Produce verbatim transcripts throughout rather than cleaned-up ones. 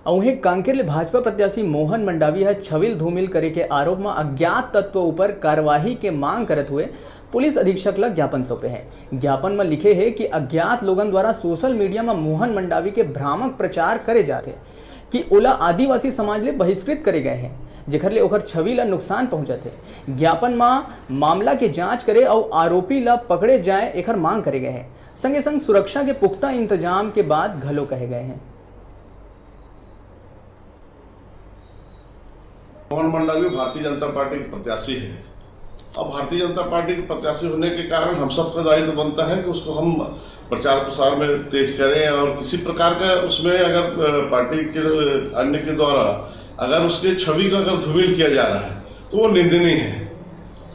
अउ उहें, कांकेर ले भाजपा प्रत्याशी मोहन मंडावी ह छविल धूमिल करे के आरोप म अज्ञात तत्व ऊपर कार्यवाही के मांग करत हुए पुलिस अधीक्षक ल ज्ञापन सौंपे हे। ज्ञापन म लिखे हे कि अज्ञात लोगन द्वारा सोशल मीडिया म मोहन मंडावी के भ्रामक प्रचार करे जात हे कि ओला आदिवासी समाज ले बहिष्कृत करे गए हे, जेखर ले ओखर छवि ल नुकसान पहुंचत हे। ज्ञापन म मामला के जांच करे अउ आरोपी ल पकड़े जाए, एखर मांग करे गए हे। संगे संग सुरक्षा के पुख्ता इंतजाम के बात घलो कहे गए हे। मोहन मंडावी भारतीय जनता पार्टी के प्रत्याशी है। अब भारतीय जनता पार्टी के प्रत्याशी होने के कारण हम सबका दायित्व बनता है कि उसको हम प्रचार प्रसार में तेज करें और किसी प्रकार का उसमें अगर, अ, पार्टी के, अ, अन्य के द्वारा अगर उसके छवि का अगर धूमिल किया जा रहा है, तो वो निंदनीय है।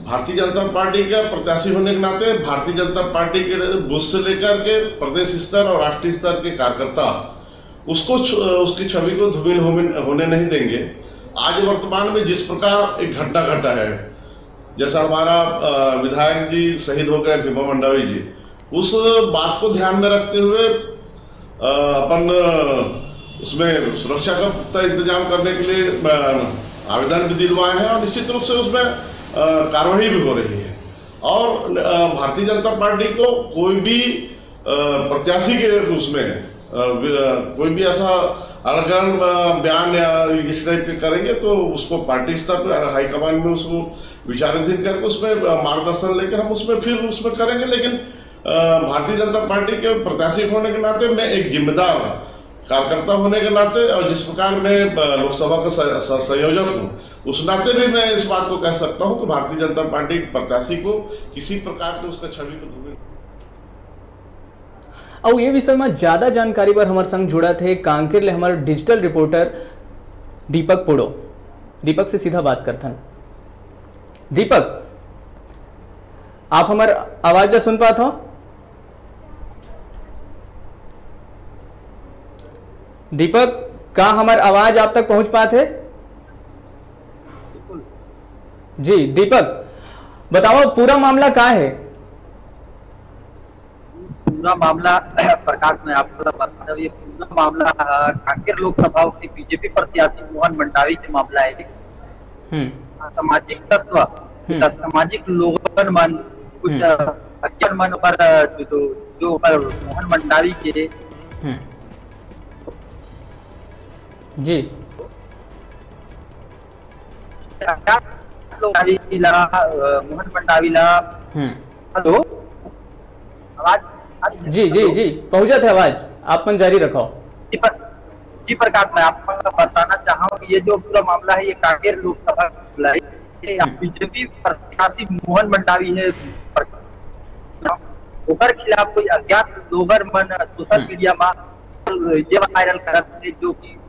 भारतीय जनता पार्टी का प्रत्याशी होने के नाते भारतीय जनता पार्टी के बूथ से लेकर के प्रदेश स्तर और राष्ट्रीय स्तर के कार्यकर्ता उसको छु-, उसकी छवि को धूमिल होने, होने नहीं देंगे। आज वर्तमान में जिस प्रकार एक घटना घटा है, जैसा हमारा, अ, विधायक जी शहीद हो गए भीमा मंडावी जी, उस बात को ध्यान में रखते हुए, अ, अपन, अ, उसमें सुरक्षा का पुख्ता इंतजाम करने के लिए, अ, आवेदन भी दिलवाए हैं और निश्चित रूप से उसमें, अ, कार्रवाई भी हो रही है। और, अ, भारतीय जनता पार्टी को कोई भी, अ, प्रत्याशी के उसमें, अ, वि-, अ, कोई भी ऐसा अड़गड़, अ, बयान या इस टाइप के करेंगे तो उसको पार्टी स्तर पर हाई कमांड में उसको विचाराधीन करके उसमें, अ, मार्गदर्शन लेके हम उसमें फिर उसमें करेंगे। लेकिन, अ, भारतीय जनता पार्टी के प्रत्याशी होने के नाते मैं एक जिम्मेदार कार्यकर्ता होने के नाते और जिस प्रकार मैं, अ, लोकसभा का स-, स-, संयोजक हूँ, उस नाते भी मैं इस बात को कह सकता हूँ कि भारतीय जनता पार्टी के प्रत्याशी को किसी प्रकार के उसका छवि को धूमिल अउ ये विषय म ज्यादा जानकारी बर हमर संग जुड़त हे कांकेर ले हमर डिजिटल रिपोर्टर दीपक पोड़ो। दीपक से सीधा बात करथन। दीपक, आप हमर आवाज ला सुन पात हो? दीपक, का हमर आवाज आप तक पहुंच पात हे? जी दीपक, बताओ, पूरा मामला का है? पूरा मामला प्रकाश, मैं आपको बता दूं, ये पूरा मामला, अ, कांकेर लोकसभा के बीजेपी प्रत्याशी मोहन मंडावी के मामला है। हम्म। सामाजिक तत्व, हम्म। सामाजिक लोगन मन, कुछ, हम्म। अ, अज्ञात मन पर, अ, जो, जो, जो ओकर मोहन मंडावी के हम्म। जी। ला, अ, मोहन मंडावी ला। हम्म। हेलो, आवाज आ रही है? जी, जी, हेलो? जी, पहुंचत है आवाज, आप मन जारी रखो। जी, पर, जी प्रकाश, मैं आप मन ला बताना चाहूँ कि ये जो पूरा मामला है, ये कांकेर लोकसभा का है। ये हम्म। बीजेपी प्रत्याशी मोहन मंडावी है, ओकर खिलाफ कोई अज्ञात लोगन मन सोशल हम्म। मीडिया में ये वायरल करत हे जो कि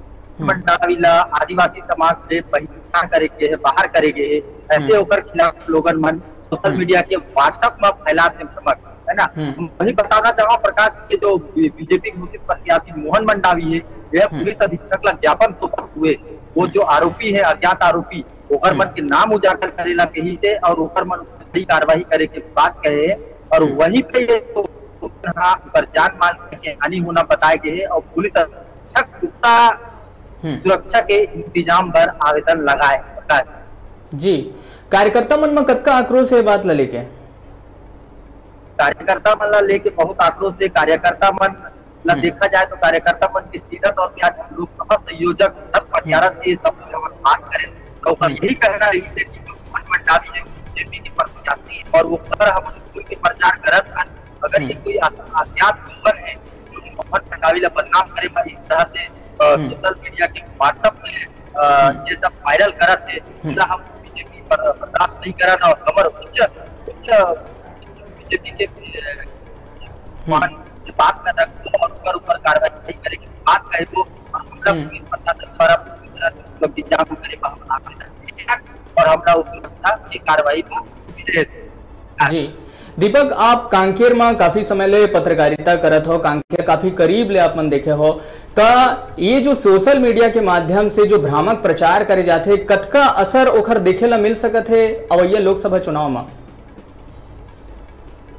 हम्म। मंडावी ला आदिवासी समाज से बहिष्कार करे गे हे, बाहर करे गे हे, ऐसे हम्म। ओकर खिलाफ लोगन मन सोशल हम्म। मीडिया के WhatsApp में फैलात हे भ्रमक, है ना? हम्म। हम वही बताना चाहूँ प्रकाश, कि जो बी-, बीजेपी घोषित प्रत्याशी मोहन मंडावी है, यह हम्म। पुलिस अधीक्षक ला ज्ञापन सौंपत हुए, वो हम्म। जो आरोपी है, अज्ञात आरोपी, ओकर हम्म। मन के नाम उजागर करे ला कही से और ओकर मन कड़ी कार्रवाई करे के बात कहे हे। और हम्म। वहीं पे ये तो ओकर जान माल के हानि होना बताए गए हे और पुलिस अधीक्षक पुख्ता हम्म। सुरक्षा के इंतजाम बर आवेदन लगाए, बताए। जी, कार्यकर्ता मन म कतका आक्रोश हे बात ल लेके? कार्यकर्ता मन ला लेके बहुत आक्रोश हे। कार्यकर्ता मन ला हम्म। देखा जाए तो कार्यकर्ता मन के सीधा तौर पे आज हम लोकसभा संयोजक तक प्रचारक हम्म। से ये सब कुछ हमन बात करें तो ओकर हम्म। यही कहना रही है कि मोहन मंडावी जो बीजेपी के प्रत्याशी हे और वो कर हम खुल के प्रचार करत हन। अगर ये हम्म। कोई अ-, अज्ञात लोगन है जो मोहन मंडावी ला बदनाम करे बर इस तरह से, अ, हम्म। सोशल मीडिया के WhatsApp में, अ, हम्म। ये सब वायरल करत हे, हम्म। पूरा हम बीजेपी पर बर्दाश्त नहीं करन और हमर उच्च, उच्च बीजेपी के, अ, हम्म। मान से बात न रखो और ऊपर ऊपर कार्रवाई करे के बात कहे वो और हमरा हम्म। पुलिस प्रशासन द्वारा पूरी तरह से उपलब्धि जाम करे बा, हम आप और हमरा उस सुरक्षा के कार्रवाई बा विशेष। जी दीपक, आप कांकेर में काफी समय ले पत्रकारिता करत हो, कांकेर काफी करीब ले आप मन देखे हो, त ये जो सोशल मीडिया के माध्यम से जो भ्रामक प्रचार करे जाथे, कतका असर ओखर देखे ला मिल सकत हे अवैया लोकसभा चुनाव में?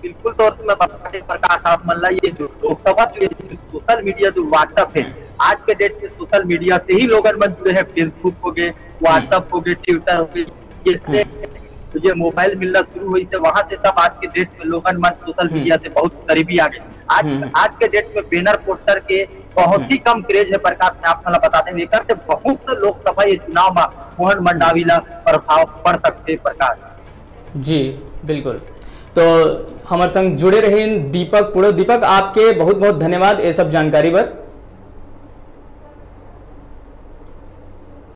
बिल्कुल तौर से मैं बता दें प्रकाश आप मन ला, ये जो लोकसभा जो, ये जो सोशल मीडिया जो WhatsApp है, हम्म। आज के डेट में सोशल मीडिया से ही लोगन मन जुड़े हैं। Facebook हो गए, WhatsApp हो गए, Twitter हो गए, ये से जो मोबाइल मिलना शुरू होइस हे, वहां से तब आज के डेट में लोगन मन सोशल मीडिया से बहुत करीबी आ गए। आज आज के डेट में बैनर पोस्टर के बहुत ही कम क्रेज है प्रकाश, मैं आप मन ला बता दें। एकर से बहुत लोकसभा ये चुनाव में मोहन मंडावी ला प्रभाव पड़ सकते प्रकाश। जी, बिल्कुल। तो हमर संग जुड़े रहिन दीपक पुड़ो। दीपक, आपके बहुत बहुत धन्यवाद ये सब जानकारी बर।